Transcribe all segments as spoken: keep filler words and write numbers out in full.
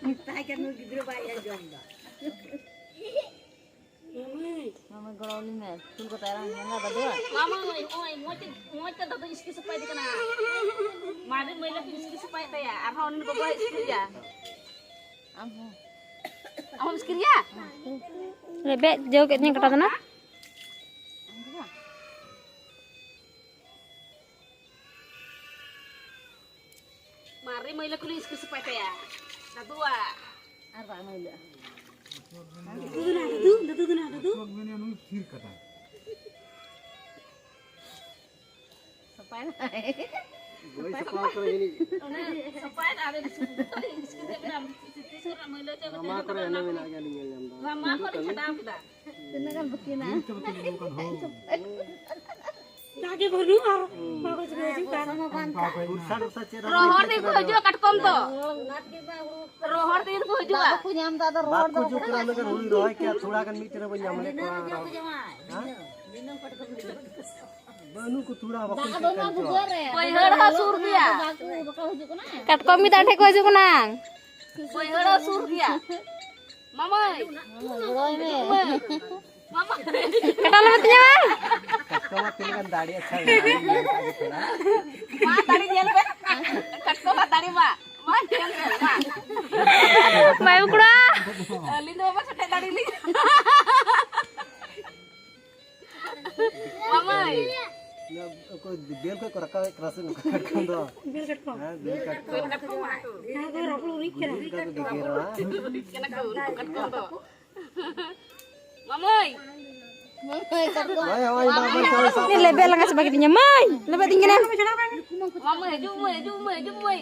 ᱢᱮᱛᱟᱭ ᱠᱟᱱ ᱱᱩᱭ ᱜᱤᱫᱽᱨᱟᱹ ᱵᱟᱭ ᱟᱸᱡᱚᱢ ᱫᱟ᱾ ᱢᱟᱢᱟᱭ᱾ ᱢᱟᱢᱟᱭ ᱜᱚᱲᱚ ᱟᱹᱞᱤᱧ ᱢᱮ᱾ ᱪᱩᱞ ᱠᱚ ᱛᱟᱭᱨᱟ ᱢᱮ, ᱫᱟᱫᱩ᱾ ᱢᱟᱢᱟᱭ, ᱱᱚᱜᱼᱚᱭ ᱢᱚᱡᱽ ᱛᱮ, ᱢᱚᱡᱽ ᱛᱮ ᱫᱟᱫᱩᱧ ᱤᱥᱠᱤᱨ ᱥᱟᱯᱷᱟᱭᱮᱫᱮ ᱠᱟᱱᱟ᱾ ᱢᱟᱨᱮ ᱢᱟᱹᱭᱞᱟᱹ ᱠᱚᱧ ᱤᱥᱠᱤᱨ ᱥᱟᱯᱷᱟᱭᱮᱫ ᱛᱟᱭᱟ, ᱟᱨᱦᱚᱸ ᱩᱱᱤ ᱵᱟᱵᱟᱭ ᱤᱥᱠᱤᱨᱮᱭᱟ᱾ ᱟᱢ ᱦᱚᱸ᱾ ᱟᱢ ᱦᱚᱸᱢ ᱤᱥᱠᱤᱨᱮᱭᱟ? ᱨᱮᱵᱮᱫ ᱡᱚ ᱠᱮᱫ ᱛᱤᱧᱟᱹ ᱠᱟᱴᱟ ᱫᱚ ᱱᱟ᱾ ᱢᱟᱨᱮ ᱢᱟᱹᱭᱞᱟᱹ ᱠᱚᱞᱤᱧ ᱤᱥᱠᱤᱨ ᱥᱟᱯᱷᱟᱭ ᱛᱟᱭᱟ᱾ ᱫᱟᱫᱩᱣᱟᱜ᱾ ᱟᱨ ᱵᱟᱭ ᱢᱟᱹᱭᱞᱟᱹᱜᱼᱟ᱾ ᱫᱟᱫᱩ ᱫᱚ ᱱᱟ, ᱫᱟᱫᱩ, ᱫᱟᱫᱩ ᱫᱚ ᱱᱟ, ᱫᱟᱫᱩ᱾ ᱩᱛᱩ ᱢᱮᱱᱮ ᱱᱩᱭ ᱛᱷᱤᱨ ᱠᱟᱫᱟ᱾ ᱥᱟᱯᱷᱟᱭ ᱱᱟᱭ᱾ ᱵᱟᱹᱧ ᱥᱟᱯᱷᱟ ᱠᱟᱫᱟ ᱡᱟᱹᱱᱤᱡ᱾ ᱚᱱᱟ ᱥᱟᱯᱷᱟᱭ ᱱᱟ, ᱟᱫᱚ ᱤᱥᱠᱤᱨ ᱥᱟᱯᱷᱟᱭ ᱱᱟ, ᱢᱟᱹᱭᱞᱟᱹ ᱪᱚ ᱢᱟᱢᱟ ᱠᱟᱛᱮ ᱠᱚᱨᱮ ᱦᱮᱱᱟ ᱢᱮᱱᱟᱜ ᱜᱮᱭᱟ, ᱞᱤᱧ ᱧᱮᱞ ᱧᱟᱢ ᱮᱫᱟ᱾ ᱢᱟᱢᱟ ᱠᱚᱨᱮ ᱪᱷᱟᱰᱟᱣ ᱠᱮᱫᱟ᱾ ᱛᱤᱱᱟᱹᱜ ᱜᱟᱱ ᱵᱟᱹᱠᱤ ᱢᱮᱱᱟᱜᱼᱟ? ᱫᱟᱜ ᱜᱮ ᱵᱟᱹᱱᱩᱜ ᱟᱨ ᱚᱠᱟ ᱠᱚ ᱪᱤᱠᱟᱹ ᱦᱤᱡᱩᱜ ᱠᱟᱱ᱾ ᱵᱚᱨᱥᱟ ᱴᱚᱨᱥᱟ ᱪᱮᱫ ᱦᱚᱸ ᱨᱚᱦᱚᱲ ᱵᱟᱹᱧ ᱛᱮᱜᱮ ᱠᱚ ᱦᱤᱡᱩᱜᱼᱟ ᱠᱟᱴᱠᱚᱢ ᱫᱚ᱾ ᱨᱚᱦᱚᱲ ᱛᱮᱜᱮ ᱠᱚ ᱦᱤᱡᱩᱜᱼᱟ᱾ ᱫᱟᱜ ᱵᱟᱠᱚ ᱧᱟᱢ ᱮᱫᱟ, ᱟᱫᱚ ᱨᱚᱦᱚᱲ ᱵᱟᱠᱚ ᱫᱚ ᱦᱤᱡᱩᱜ ᱠᱟᱱᱟ, ᱢᱮᱱᱠᱷᱟᱱ ᱦᱩᱲᱩᱧ ᱨᱚᱦᱚᱭ ᱠᱮᱭᱟ, ᱛᱷᱚᱲᱟ ᱜᱟᱱ ᱢᱤᱫᱴᱮᱱ ᱨᱮ ᱵᱟᱹᱧ ᱧᱟᱢ ᱞᱮᱫ ᱠᱚᱣᱟ᱾ ᱦᱮᱸ? ᱵᱟᱹᱱᱩᱜ ᱠᱚ, ᱛᱷᱚᱲᱟ ᱵᱟᱠᱚ ᱫᱟᱜ ᱦᱤᱡᱩᱜ ᱫᱚ ᱠᱟᱱ ᱚᱱᱟ ᱪᱚ᱾ ᱵᱩᱡᱷᱟᱹᱣ ᱨᱮ᱾ ᱵᱟᱹᱭᱦᱟᱹᱲ ᱦᱚᱸ ᱥᱩᱨ ᱜᱮᱭᱟ᱾ ᱵᱟᱠᱚ, ᱵᱟᱠᱚ ᱦᱤᱡᱩᱜ ᱠᱟᱱᱟ᱾ ᱠᱟᱴᱠᱚᱢ ᱜᱮ ᱫᱟᱜ ᱴᱷᱮᱡ ᱠᱚ ᱦᱤᱡᱩᱜ ᱠᱟᱱᱟ᱾ ᱵᱟᱹᱭᱦᱟᱹᱲ ᱦᱚᱸ ᱥᱩᱨ ᱜᱮᱭᱟ᱾ ᱢᱟᱢᱟᱭ᱾ ᱜᱚᱲᱚᱭ ᱢᱮ᱾ ᱢᱟᱢᱟᱭ᱾ ᱠᱟᱴᱟ ᱞᱮ ᱢᱮᱛᱟᱹᱧᱟ ᱵᱟᱝ? ᱠᱟᱴᱠᱚᱢ ᱟᱜ ᱛᱤᱱᱟᱹᱜ ᱜᱟᱱ ᱫᱟᱲᱮ, ᱟᱪᱪᱷᱟ, ᱧᱮᱞ ᱠᱟᱜ ᱜᱮ ᱛᱷᱚᱲᱟ᱾ ᱢᱟ ᱫᱟᱲᱮ ᱧᱮᱞ ᱯᱮ᱾ ᱠᱟᱴᱠᱚᱢ ᱟᱜ ᱫᱟᱲᱮ ᱢᱟ᱾ ᱢᱟ ᱧᱮᱞ ᱯᱮ, ᱢᱟ᱾ ᱵᱟᱭ ᱵᱩᱠᱲᱟ᱾ ᱟᱹᱞᱤᱧ ᱫᱚ ᱵᱟᱵᱟ ᱠᱟᱹᱴᱤᱡ ᱫᱟᱲᱮ ᱞᱤᱧ᱾ ᱢᱟᱢᱟᱭ᱾ ᱚᱠᱚᱭ ᱵᱮᱞ ᱠᱷᱚᱡ ᱠᱚ ᱨᱟᱠᱟᱵᱮᱫ ᱠᱟᱱᱟ ᱥᱮ ᱱᱚᱝᱠᱟ ᱠᱟᱴᱠᱚᱢ ᱫᱚ? ᱵᱮᱞ ᱠᱟᱴᱠᱚᱢ᱾ ᱦᱮᱸ, ᱵᱮᱞ ᱠᱟᱴᱠᱚᱢ᱾ ᱵᱮᱞ ᱠᱟᱴᱠᱚᱢ ᱢᱟ᱾ ᱦᱮᱸ, ᱠᱚ ᱨᱟᱹᱯᱩᱫ ᱩᱨᱤᱡ ᱠᱟᱱᱟ᱾ ᱩᱨᱤᱡ ᱠᱟᱱᱟ ᱠᱚ, ᱠᱟᱴᱠᱚᱢ ᱫᱚ᱾ ᱢᱟᱢᱟᱭ᱾ ᱢᱟᱹᱭ, ᱠᱟᱴᱠᱚᱢ᱾ ᱦᱳᱭ, ᱦᱳᱭ, ᱢᱟ, ᱢᱟ, ᱢᱟ, ᱢᱟ᱾ ᱞᱮᱵᱮᱫ ᱞᱟᱸᱜᱟ ᱪᱟᱵᱟ ᱠᱤᱫᱤᱧᱟ, ᱢᱟᱹᱭ᱾ ᱞᱮᱵᱮᱫ ᱤᱧ ᱠᱟᱱᱟ᱾ ᱢᱟᱢᱟᱭ, ᱦᱤᱡᱩᱜ ᱢᱟᱹᱭ, ᱦᱤᱡᱩᱜ ᱢᱟᱹᱭ, ᱦᱤᱡᱩᱜ ᱢᱟᱹᱭ᱾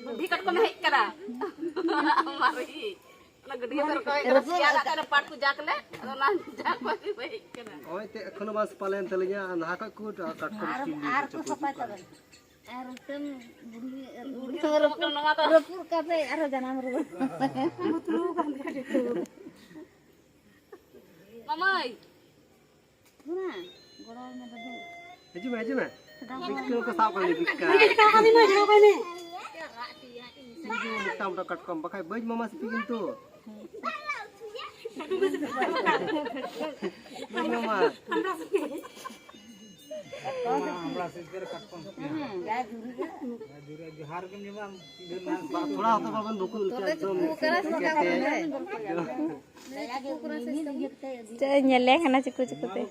ᱵᱩᱰᱷᱤ ᱠᱟᱴᱠᱚᱢ ᱦᱮᱡ ᱠᱟᱱᱟ᱾ ᱢᱟᱨᱮ᱾ ᱚᱱᱟ ᱜᱟᱹᱰᱭᱟᱹ ᱠᱚ ᱨᱟᱠᱟᱵ ᱠᱟᱱᱟ, ᱥᱮᱭᱟ ᱫᱟᱜ ᱛᱮ ᱚᱱᱟ ᱯᱟᱴ ᱠᱚ ᱡᱟᱠ ᱞᱮ, ᱟᱫᱚ ᱚᱱᱟ ᱡᱟᱠ ᱠᱚ ᱦᱮᱡ ᱠᱟᱱᱟ᱾ ᱱᱚᱜᱼᱚᱭ ᱛᱮ ᱮᱠᱷᱚᱱᱳ ᱵᱟᱝ ᱥᱟᱯᱷᱟ ᱞᱮᱱ ᱛᱟᱹᱞᱤᱧᱟ, ᱟᱨ ᱱᱟᱦᱟ ᱠᱷᱚᱡ ᱠᱚ ᱠᱟᱴᱠᱚᱢ ᱟᱨ, ᱥᱤᱢ ᱟᱨ ᱠᱚ ᱠᱚ ᱥᱟᱯᱷᱟᱭ ᱦᱤᱡᱩᱜ ᱠᱟᱱᱟ᱾ ᱛᱟᱵᱮᱱᱟ᱾ ᱟᱨ ᱢᱤᱫᱴᱮᱱ ᱵᱩᱰᱷᱤ ᱵᱩᱰᱷᱤ ᱨᱟᱹᱯᱩᱫ, ᱨᱟᱹᱯᱩᱫ ᱠᱟᱛᱮ ᱟᱨᱦᱚᱸ ᱡᱟᱱᱟᱢ ᱨᱩᱣᱟᱹᱲ᱾ ᱢᱟᱢᱟᱭ᱾ ᱚᱱᱟ ᱜᱚᱲᱚ ᱢᱮ ᱫᱟᱫᱩ᱾ ᱦᱤᱡᱩᱜ ᱢᱮ, ᱦᱤᱡᱩᱜ ᱢᱮ᱾ ᱵᱤᱠᱠᱟ ᱠᱚ ᱥᱟᱵ ᱠᱟᱜ ᱞᱮ, ᱵᱤᱠᱠᱟ᱾ ᱩᱱᱤ ᱫᱚ ᱢᱤᱫᱴᱟᱝ ᱢᱚᱴᱟ ᱠᱟᱴᱠᱚᱢ, ᱵᱟᱠᱷᱟᱡ ᱵᱟᱹᱧ ᱢᱟᱢᱟ ᱥᱤᱯᱤ ᱠᱤᱱᱛᱩ᱾ ᱵᱟᱹᱧ ᱢᱟᱢᱟ᱾ ᱟᱢᱲᱟ ᱥᱤᱯᱤ ᱨᱮ ᱠᱟᱴᱠᱚᱢ ᱥᱤᱯᱤ᱾ ᱡᱟ ᱡᱩᱨᱤ ᱜᱮ᱾ ᱡᱟ ᱡᱩᱨᱤ, ᱡᱚᱦᱟᱨ ᱜᱮᱢ ᱧᱟᱢᱟ, ᱛᱤᱱ ᱫᱤᱱ ᱞᱟᱦᱟ ᱵᱟ-, ᱛᱷᱚᱲᱟ ᱦᱚᱸᱛᱚ ᱵᱟᱵᱚᱱ ᱵᱩᱠᱩ ᱞᱮᱠᱟ, ᱮᱠᱫᱚᱢ ᱪᱮᱫ ᱧᱮᱞᱮ ᱠᱟᱱᱟ ᱪᱩᱠᱩ ᱪᱩᱠᱩ ᱛᱮ᱾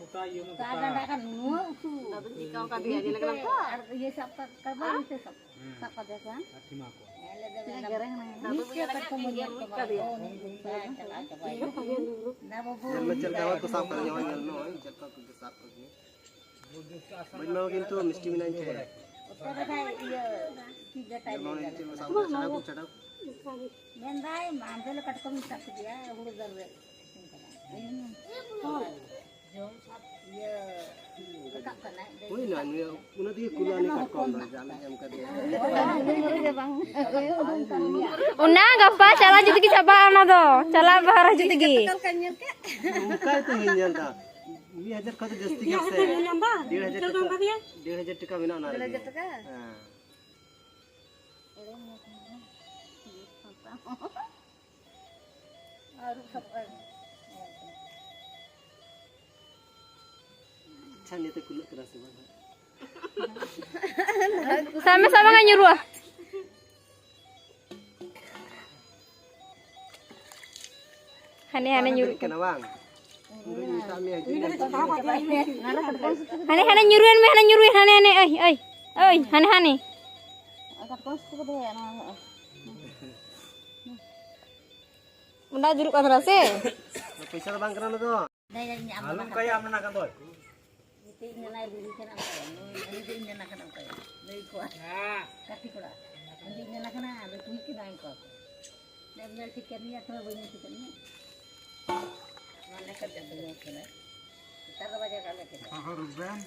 ᱧᱮᱞ ᱢᱮ ᱪᱮᱫ ᱞᱮᱠᱟ ᱠᱚ ᱥᱟᱵ ᱠᱟᱫᱤᱧᱟ, ᱱᱚᱜᱼᱚᱭ ᱧᱮᱞ ᱢᱮ, ᱱᱚᱜᱼᱚᱭ ᱪᱮᱫ ᱞᱮᱠᱟ ᱠᱚ ᱥᱟᱵ ᱠᱟᱫᱤᱧᱟ᱾ ᱵᱟᱹᱧ ᱢᱮᱱᱟ ᱠᱤᱱᱛᱩ ᱢᱤᱥᱴᱤ ᱢᱮᱱᱟᱧ ᱪᱮ᱾ ᱚᱠᱟ ᱨᱮ ᱵᱷᱟᱭ ᱤᱭᱟᱹ ᱪᱮᱫ ᱡᱟᱴᱟ ᱱᱚᱜᱼᱚᱭ ᱤᱭᱟᱹ ᱪᱮᱫ ᱠᱚ ᱥᱟᱵ ᱠᱟᱫᱟ, ᱪᱷᱟᱰᱟᱣ ᱠᱚ ᱪᱷᱟᱰᱟᱣ᱾ ᱢᱮᱱᱫᱟᱭ ᱢᱟᱢᱵᱮ ᱞᱮ ᱠᱟᱴᱠᱚᱢ ᱥᱟᱵ ᱠᱮᱫᱮᱭᱟ ᱦᱩᱲᱩ ᱫᱟᱨ ᱨᱮ᱾ ᱦᱳᱭ᱾ ᱡᱚᱢ ᱥᱟᱵ ᱤᱭᱟᱹ ᱨᱟᱠᱟᱵ ᱠᱟᱱᱟᱭ᱾ ᱦᱩᱭᱱᱟ, ᱱᱩᱭ ᱩᱱᱟᱹ ᱛᱮᱜᱮ ᱠᱩᱞᱟᱹ ᱟᱹᱱᱤᱡ ᱠᱟᱴᱠᱚᱢ ᱫᱚ, ᱡᱟᱞᱮ ᱮᱢ ᱠᱟᱫᱮᱭᱟ᱾ ᱚᱱᱟ ᱜᱟᱯᱟ ᱪᱟᱞᱟᱣ ᱡᱩᱫᱤ ᱜᱮ ᱪᱟᱵᱟᱜᱼᱟ, ᱚᱱᱟ ᱫᱚ ᱪᱟᱞᱟᱣ ᱵᱟᱦᱟᱨ ᱦᱤᱡᱩᱜ ᱛᱮᱜᱮ᱾ ᱚᱱᱠᱟ ᱜᱮᱛᱚ ᱤᱧ ᱧᱮᱞ ᱮᱫᱟ᱾ ᱢᱤᱫ ᱦᱟᱡᱟᱨ ᱠᱷᱚᱱ ᱫᱚ ᱡᱟᱹᱥᱛᱤ ᱜᱮᱭᱟ ᱥᱮ? ᱰᱮᱲ ᱦᱟᱡᱟᱨ ᱴᱟᱠᱟ᱾ ᱰᱮᱲ ᱦᱟᱡᱟᱨ ᱴᱟᱠᱟ ᱢᱮᱱᱟᱜᱼᱟ ᱚᱱᱟ ᱨᱮᱜᱮ᱾ ᱦᱮᱸ᱾ ᱟᱪᱪᱷᱟ, ᱱᱤᱭᱟᱹ ᱛᱮ ᱠᱩᱞᱟᱹᱜ ᱠᱟᱱᱟ ᱥᱮ ᱵᱟᱝ? ᱥᱟᱵ ᱢᱮ, ᱥᱟᱵ ᱢᱮ, ᱧᱩᱨᱩᱜᱼᱟ᱾ ᱦᱟᱱᱮ, ᱦᱟᱱᱮ ᱧᱩᱨᱩᱜ ᱠᱟᱱᱟ ᱵᱟᱝ? ᱦᱟᱱᱮ, ᱦᱟᱱᱮ ᱧᱩᱨᱩᱭᱮᱱ ᱢᱮ, ᱦᱟᱱᱮ ᱧᱩᱨᱩᱭᱮᱱ, ᱦᱟᱱᱮ, ᱦᱟᱱᱮ, ᱳᱭ, ᱳᱭ, ᱳᱭ, ᱦᱟᱱᱮ, ᱦᱟᱱᱮ᱾ ᱚᱱᱟ ᱡᱩᱨᱩᱜ ᱠᱟᱱ ᱛᱟᱦᱮᱱᱟ ᱥᱮ? ᱯᱚᱭᱥᱟ ᱫᱚ ᱵᱟᱝ ᱠᱟᱱᱟ ᱚᱱᱟ ᱫᱚ᱾ ᱟᱞᱚᱢ ᱠᱟᱭᱟ, ᱟᱢ ᱢᱮᱱᱟ ᱠᱟᱱ ᱫᱚ᱾ ᱢᱤᱫᱴᱤᱡ ᱢᱮᱱᱟᱭ ᱵᱩᱲᱦᱤ ᱠᱟᱱᱟ, ᱩᱱᱤ ᱫᱚᱧ ᱢᱮᱱᱟ ᱠᱟᱱᱟ, ᱚᱱᱠᱟ ᱞᱟᱹᱭ ᱠᱚᱣᱟ᱾ ᱦᱮᱸ᱾ ᱜᱟᱛᱮ ᱠᱚᱲᱟ᱾ ᱩᱱᱤ ᱫᱚᱧ ᱢᱮᱱᱟ ᱠᱟᱱᱟ, ᱟᱫᱚ ᱠᱩᱞᱤ ᱠᱮᱫᱟᱧ ᱠᱚ᱾ ᱧᱮᱞ ᱧᱮᱞ ᱴᱷᱤᱠ ᱠᱟᱹᱢᱤᱭᱟ, ᱛᱚᱵᱮ ᱵᱟᱹᱧ ᱧᱮᱞ ᱴᱷᱤᱠ ᱠᱟᱹᱢᱤᱭᱟ᱾ ᱱᱚᱣᱟ ᱞᱮᱠᱟ ᱛᱮ ᱫᱚ ᱧᱮᱞ ᱠᱟᱱᱟ᱾ ᱱᱮᱛᱟᱨ ᱫᱚ ᱵᱟᱡᱟᱨ ᱟᱞᱮ ᱴᱷᱮᱱ ᱫᱚ᱾ ᱨᱩᱵᱮᱱ᱾